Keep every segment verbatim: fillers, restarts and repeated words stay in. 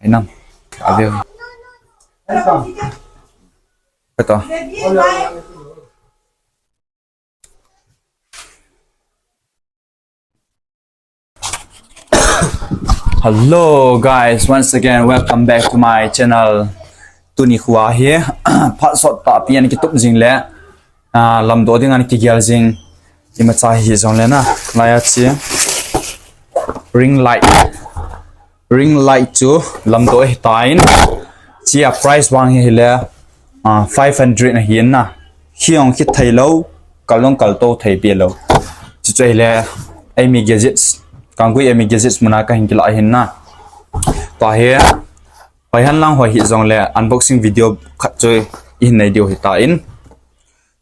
Inang. Aveu. Kato. Hello guys, once again welcome back to my channel. Tuni khu ahi, phat sot tahpi ana kitup jing le, ah, lamdoh ding ana kigel jing. Imacha hijongle na, lai a chi ring light. Ring light chu lamdoh ahitan. Chia price vang hi hile, ah, five hundred ahi na. Hi ong kithei lou, kal ong kaltou thei pi lou. Chuchu hile, eimi gadgets, Kanggui eimi gadgets muna kahin kilah ahin na. Tua hi, hoihan lang hoi hijongle unboxing video khat chu ihin nei diu ahitan.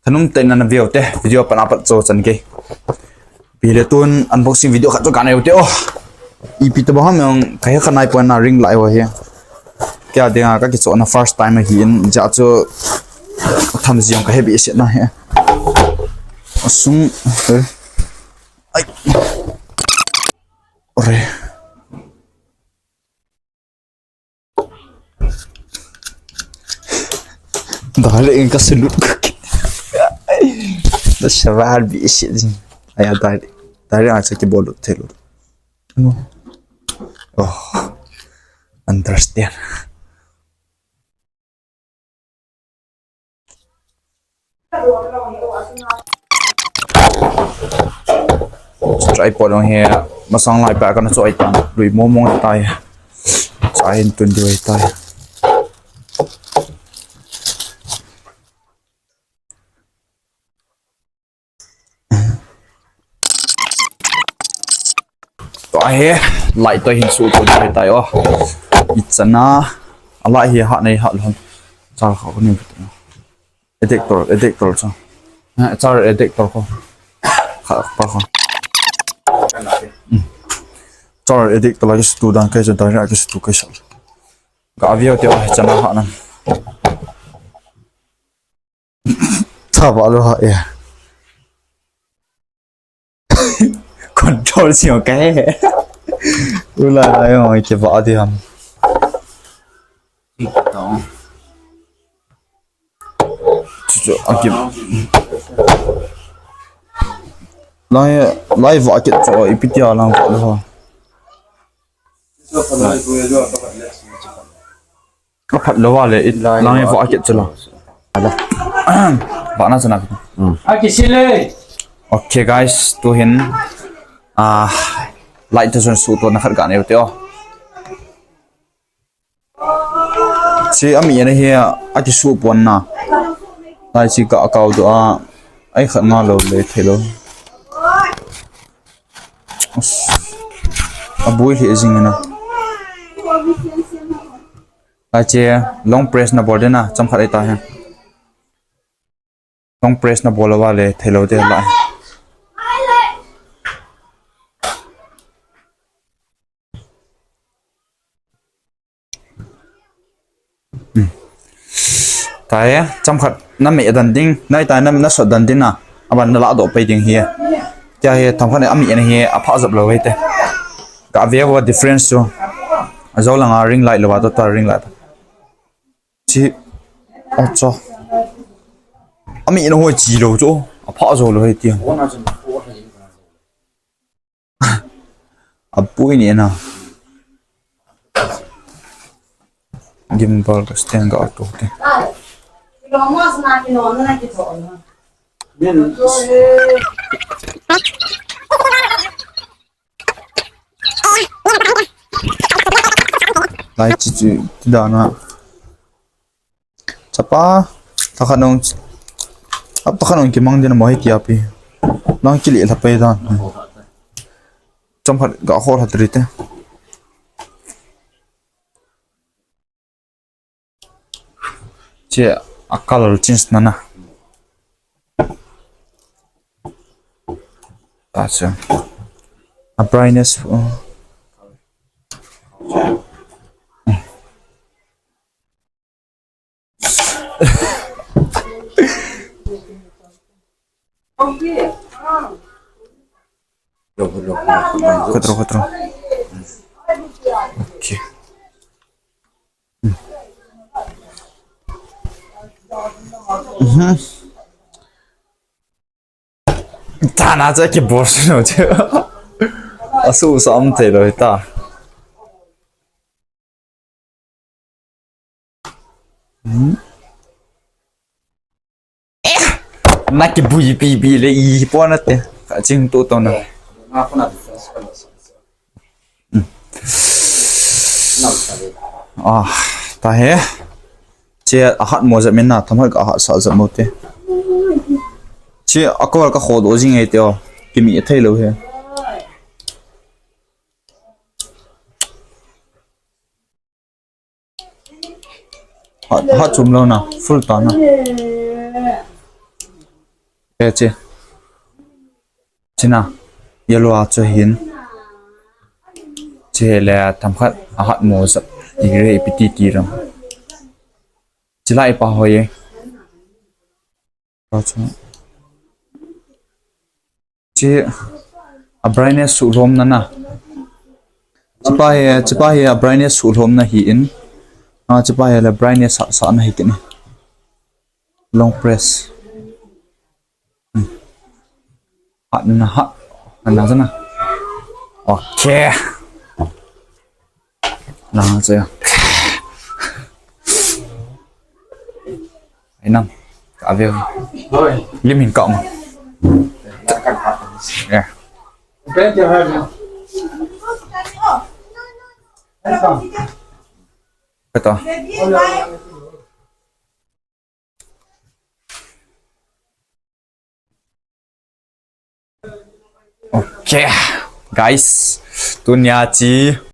Thanum tah in ana veu te, video pan apat cho chan ke. Pi le tun unboxing video khat chu kanei u te o. Ipi tabang ham jong kahe kha nai pon na ring light ho hi. Kei a dinga kakichoh na first time ahin, hijeh chun tham jong kahe behseh na hi. Asung, eh. Ai. Ore. Dale in ka silut. Da shaval bi shi jin. Aya dale. Dale a saki bolu telo. Oh. Understand. Tripod jong hi masang lai pa kana choi tan, lui mong mong tai. Chai in tun diu tai. Tua hi, light toh hin suhto ding ahitai o. Ichan a, a light hi hah nei hah lou. Char kha ko ni. Adapter, adapter chu. Eh, char adapter ko. Kha pa ko. Hmm. Char adapter la kisutu dan kai chu direct kisutu kai sa. Ga view te o, ichan a hah nan. Tha ba lo ha e. Control si o ka he. Ula la yo ke ba di ham. Chu chu a ki. Lai, lai va ke chu ipi tia lang va lo ha. Ka phat lou a le, i lang e va kit chu la. Ala. Va na chana. Hmm. A kisile. Okay guys, tu hin, ah, light tu chun suhto na khat ga neu te o. Chi ami ana hi a kisuh pon na. Lai chi ka kau tu a, ai khat nga lou le thei lou. As. A bui hi jing na. Ache, long press na bol ding na, chomkhat ahi ta hi. Long press na bol lou va le, thei lou te la. Hmm. Tua hi, chomkhat na meh dan ding, nai ta na, na sot dan ding na, aban na ladoh pai ding hi. Tia hi, thomkhat a meh na hi, aphah jop lou hi te. Ka ve vo difference chu. Ajou langa ring light lou va to ta ring light. Chi, acha. A meh na ho chi lou chu, aphah jou lou hi tia. A pui ni na. Gimbal ka stand ka auto te. Lai chi chi ti da na. Chapa, thakhat nung, ap thakhat nung kimang ding mo hi tia pi. Nang kili la pai dan. Chomkhat ga hol hat ri te. Che a color change na na. Ta che. A brightness, uh. Kotro, kotro. Okay. Mhm. Tana cha ki bor se no che. Asu sa am te lo ta. Hmm. Eh! Na ki bui pi pi le i po na te. Ka ching tu to na. Ah, ta he. Che ahat mo ja min na, thamhat ka ahat sa ja mo te. Che akol ka kho do jing e te o. Kimi thei lo he. Hat, hat chum lo na, full ta na. Eh, che. China, yellow a chu hin. Che le themkhat ahat mo ja. Ti re ipi ti ti ram. Chilai pa hoi e. Che a brightness suhlhomna na. Chipa hi, chipa hi a brightness suhlhomna hi in. A chipa hi le brightness sa, sa na hi kini. Long press. Hmm. Hat na hat. Hat na sana. Okay. Lang sa ya. Ai nang. Ka ve. Lim hin ka mo. Ya. Ka to. Okay, guys, tunia chi